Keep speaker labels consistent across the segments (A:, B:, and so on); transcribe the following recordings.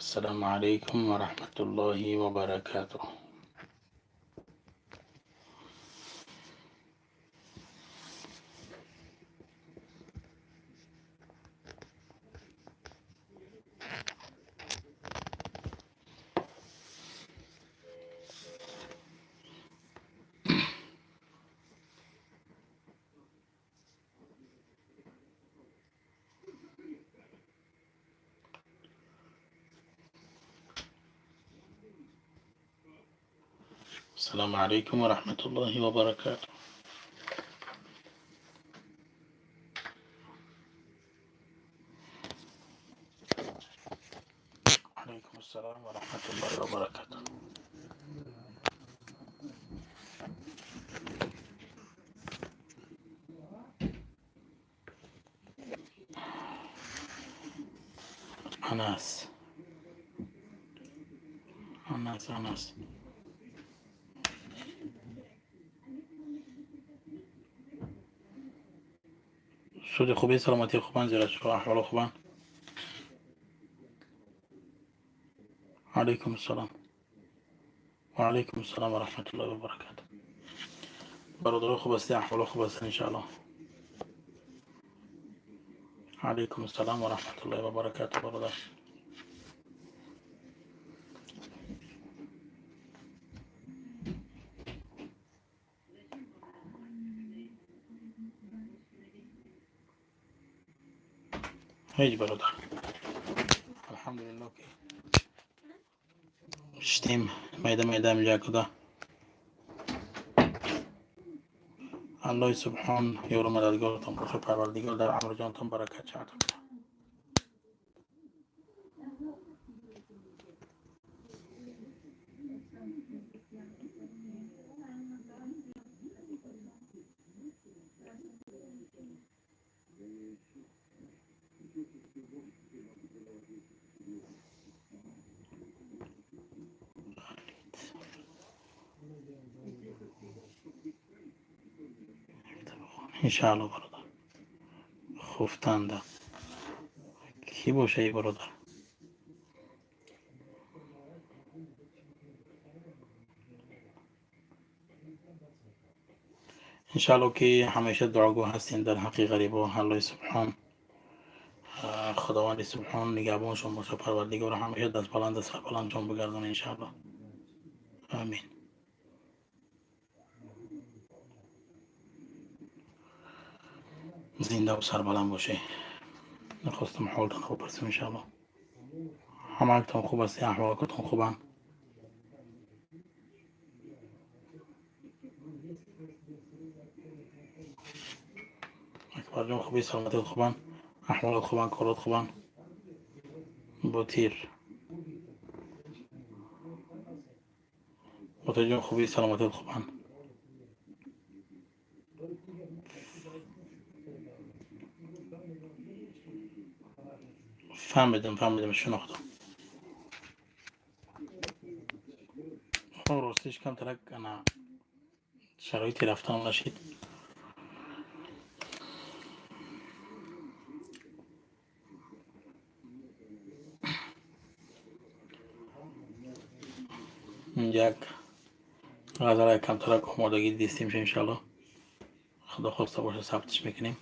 A: Ассалому алайкум ва раҳматуллоҳи ва баракатуҳ. Ассалому алайкум ва раҳматуллоҳи ва баракатуҳ. Алайкум ассалом ва раҳматуллоҳи ва баракатуҳ. Анас, Анас, Анас. Суди хуби, саломатии хубан, зира аҳволо хубан. Алайкум ассалом. Ва алайкум ассалом ва раҳматуллоҳи ва баракатуҳ. Бародаро, хуб ҳастед, аҳволо хуб ҳастед, иншааллоҳ. Алайкум ассалом ва раҳматуллоҳи ва баракатуҳ, бародар. Ҳеҷ, бародар. Алҳамдулиллоҳ, ки шитем майда майда ҳамҷа куда. Аллоҳи субҳон ёру мададгортон боша, Парвардигор дар амру ҷонтон баракат шаъд. Иншаалло, бародар. Хуфтанда. Кӣ боша и бародар? Иншаалло, ки ҳамеша дуогӯ ҳастем дар ҳаққи ғарибо. Аллоҳи субҳон, Худованди субҳон нигаҳбоншон боша, Парвардигор ҳамеша дастбаланд, сарбаландшон бигардон, иншаалло. Амин. Зиндаву сарбаланд бошед. Нахостам ҳолтонро бипурсам, иншаалло. Ҳамаатон хуб ҳастед, аҳволотон хубанд? Акбарҷон, хуби, саломатият хубанд, аҳволот хубанд, корот хубанд? Ботир. Ботирҷон, хуби, саломатият хубанд? Фаҳмидам, фаҳмидам, шинохтам. Ростиш, камтарак ана шароити рафтан нашид. Як ғазала камтарак омодагӣ дидистем, иншаалло, Худо хоста боша, сабтиш мекунем.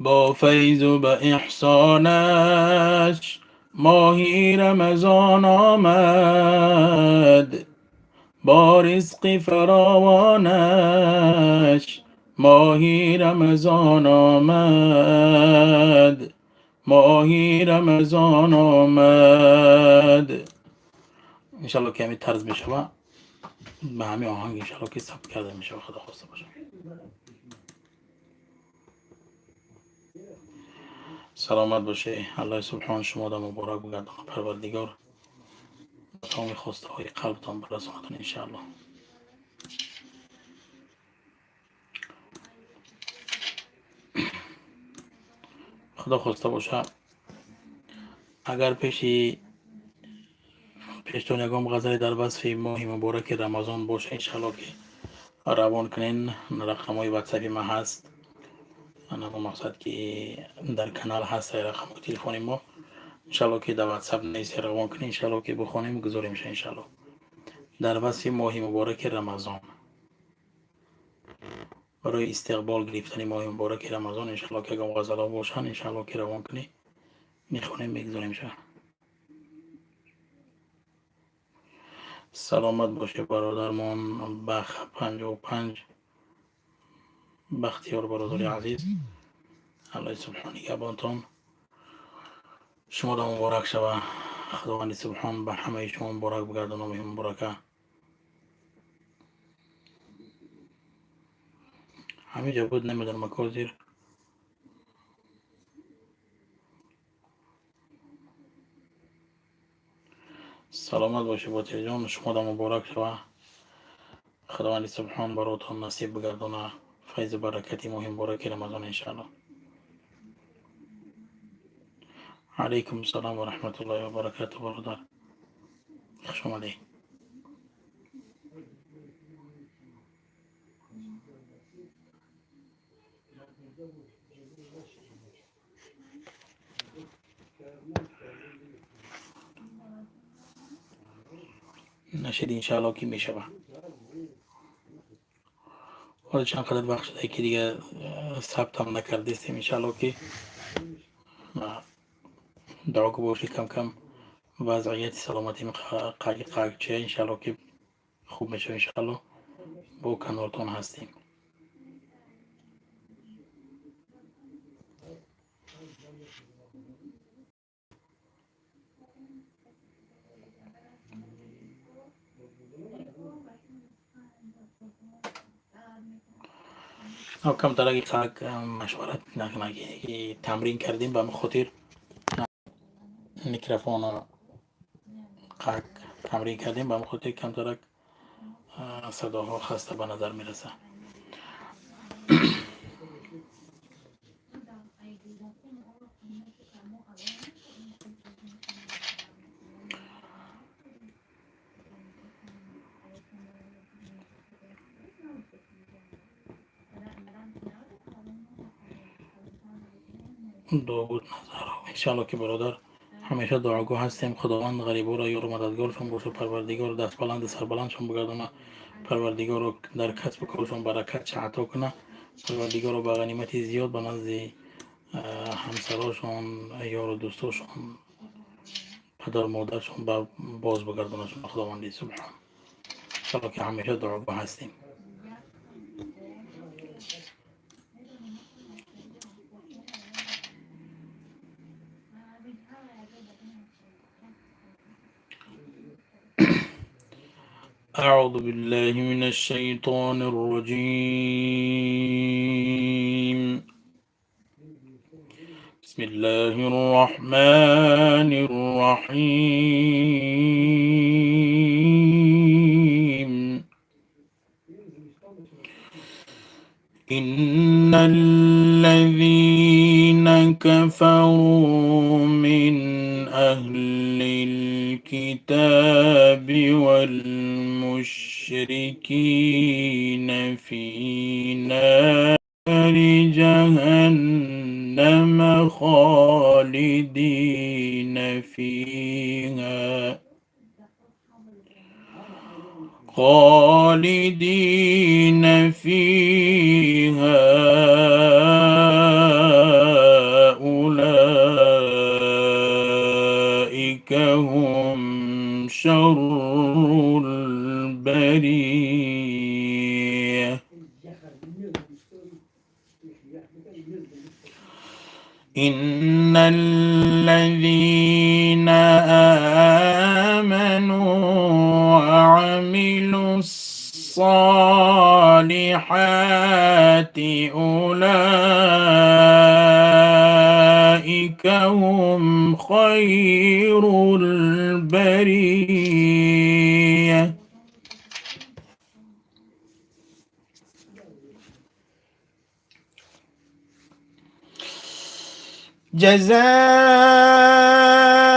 A: Бо файзу ба эҳсонаш моҳи Рамазон омад, бо ризқи фаровонаш моҳи Рамазон омад, моҳи Рамазон омад. Иншалло, ки ҳамин тарз мешава, ба ҳамин оҳанг, иншалло, ки сабт карда мешава, Худо хоста боша. Саломат боше. Аллоҳи субҳон шуморо муборак бигардонад, Парвардигор ба тамоми хостаҳои қалбтон бирасонад, иншаалло. Худо хоста боша, агар пеши Пештон ягон ғазале дар васфи моҳи мубораки Рамазон боша, иншалло ки равон кунен. Рақамҳои ватсапи ма ҳаст, ана бо мақсад ки дар канал ҳаст рақамҳои телефони мо. Иншалло ки дар ватсап нест, равон кунен, иншалло ки бихонем, гузоримша иншалло дар васфи моҳи мубораки Рамазон, барои истиқбол гирифтани моҳи мубораки Рамазон. Иншалло ки ягон ғазалҳо бошанд, иншалло ки равон кунӣ, мехонем, мегузоримша. Саломат бошед, бародармон Бах 55 Бахтиёр, бародари азиз, Аллоҳи субҳон нигаҳбонтон. Шуморо муборак шава, Худованди субҳон ба ҳамаи шумо муборак бигардона моҳи муборака. Ҳамин ҷо буд, намедонам акозир. Саломат бошед, Ботирҷон, шуморо муборак шава, Худованди субҳон баротон насиб бигардона файзу баракати моҳи мубораки Рамазон иншаалло. Алайкум салом ва раҳматуллоҳи ва баракату, бародар, хуш омадед. Нашид иншаалло ки мешава. Ҳоло чанд қадар вақт шуда ки дига сабтам накардистем. Иншаалло ки дуогӯ бошед, кам кам вазъияти саломатим қайқакча, иншаалло ки хуб мешава. Иншаалло бо канортон ҳастем. Камтараги машварат тамрин кардем, ба хотир микрофонро қак тамрин кардем, ба хотир камтарак садоҳо хаста ба назар мерасад. Довуд Назаров, иншаалло ки бародар, ҳамеша дуогӯ ҳастем. Худованд ғариборо ёру мададгоршон боша, Парвардигор дастбаланду сарбаландшон бигардона, Парвардигоро дар касбу коршон баракатша ато куна, Парвардигоро ба ғанимати зиёд ба назди ҳамсарошон, ёру дӯстошон, падару модаршон боз бигардонашон Худованди субҳон. Иншаалло ки ҳамеша дуогӯ ҳастем. أعوذ بالله من الشيطان الرجيم. بسم الله الرحمن الرحيم. إن الذين كفروا من أهل الكتاب والمشركين في نار جهنم خالدين فيها، خالدين فيها، أولئك هم شر البرية. إن الذين آمنوا وعملوا الصالحات أولئك هم خير البرية.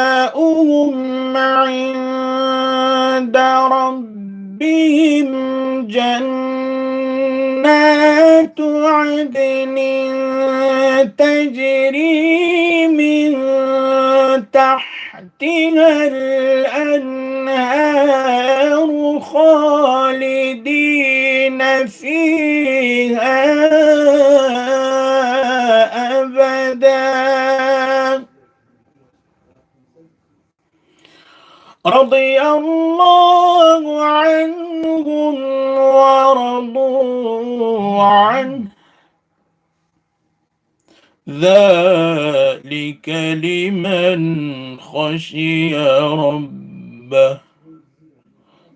A: جزاؤهم عند
B: تحتها الأنهار خالدين فيها أبدا رضي الله عنهم ورضوا عنه ذلك لمن خشي ربه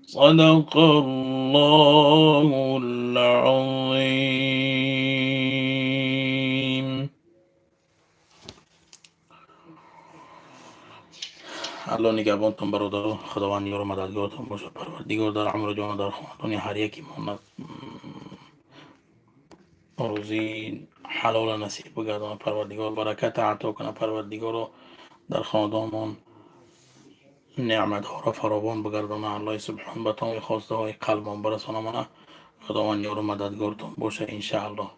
B: صدق الله العظيم. Алло нигаҳбонтон, бародаро, Худованд ёру мададгортон бошад, Парвардигор дар умру ҷону дар хонадони ҳар яке мо рӯзии ҳалола насиб бигардонад, Парвардигор бараката ато кунад, Парвардигоро дар хонадонмон неъматҳоро фаровон бигардонад, Аллоҳи субҳон ба тамоми хостаҳои қалбмон барасонамона, Худованд ёру мададгортон бошад, иншааллоҳ.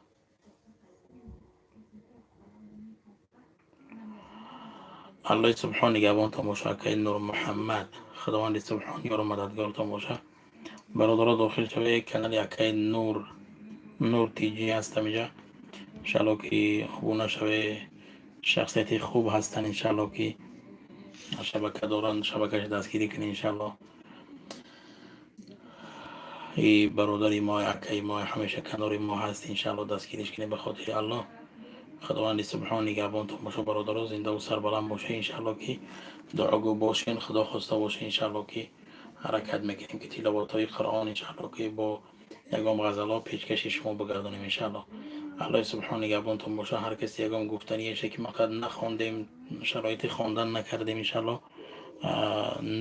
B: Аллоҳи субҳон нигаҳбонтон бошад, акаи Нур Муҳаммад, Худованди субҳон ёру мададгортон бошад. Бародаро, дохил шавед канали акаи Нур, Нур Тҷ ҳастам инҷа, иншаалло ки обуна шавед, шахсияти хуб ҳастанд, иншаалло ки шабака доранд, шабакаша дастгирӣ кунед, иншаалло. И бародари мо, акаи мо ҳамеша канори мо ҳаст, иншаалло дастгириш кунед ба хотири Аллоҳ. Худованди субҳон нигаҳбонтон бошад, бародаро, зиндаву сарбаланд бошед, иншаалло ки дуогӯ бошен, Худо хоста бошед, иншаалло ки ҳаракат мекунем ки тиловатҳои Қуръон, иншаалло ки бо ягон ғазалҳо пешкаши шумо бигардонем, иншаалло. Аллоҳи субҳон нигаҳбонтон бошад. Ҳар касе ягон гуфтаниеше ки мақсад нахондем, шароити хондан накардем, иншаалло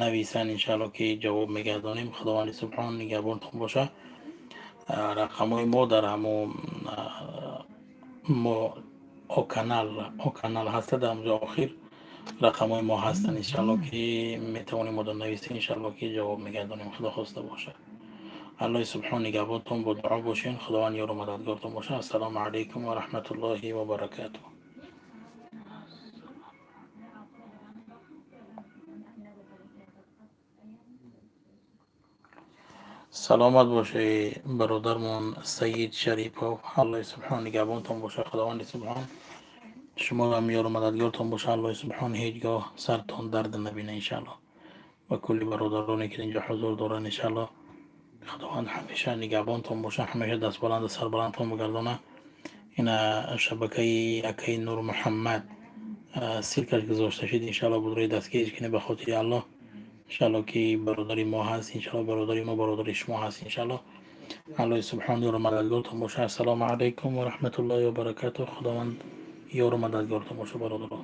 B: нависанд, иншаалло ки ҷавоб мегардонем. Худованди субҳон нигаҳбонтон бошад. Рақамҳои мо дар ҳамо мо о канал ҳаста, дар ҳамҷо охир рақамҳои мо ҳастанд, иншаалло ки метавонем мода нависем, иншаалло ки ҷавоб мегардонем, Худо хоста бошад. Аллоҳи субҳон нигаҳбонтон, бо дуо бошен, Худованд ёру мададгортон бошад. Ассалому алайкум ва раҳматуллоҳи ва баракатуҳ. Саломат бошед, бародармон Саид Шарипов, Аллоҳи субҳон нигаҳбонтон бошад, Худованди субҳон шуморо ёру мададгортон бошад, Аллоҳи субҳон ҳеҷ гоҳ сартон дард набина, иншаалло. Ва кулли бародароне ки инҷо ҳузур доранд, иншаалло Худованд ҳамеша нигаҳбонтон бошад, ҳамеша дастбаланду сарбаландтон бигардонад. Ина шабакаи акаи Нур Муҳаммад ссылка ш гузошта шуд, иншаалло будрӯи дастгириш кунед ба хотири Аллоҳ, иншаалло ки бародари мо ҳаст, иншаалло бародари мо бародари шумо ҳаст, иншаалло. Аллоҳи субҳон ёру мададгортон бошад. Ассалому алайкум ва раҳматуллоҳи ва баракатуҳ. Худованд ёру мададгортон бошад, бародарон.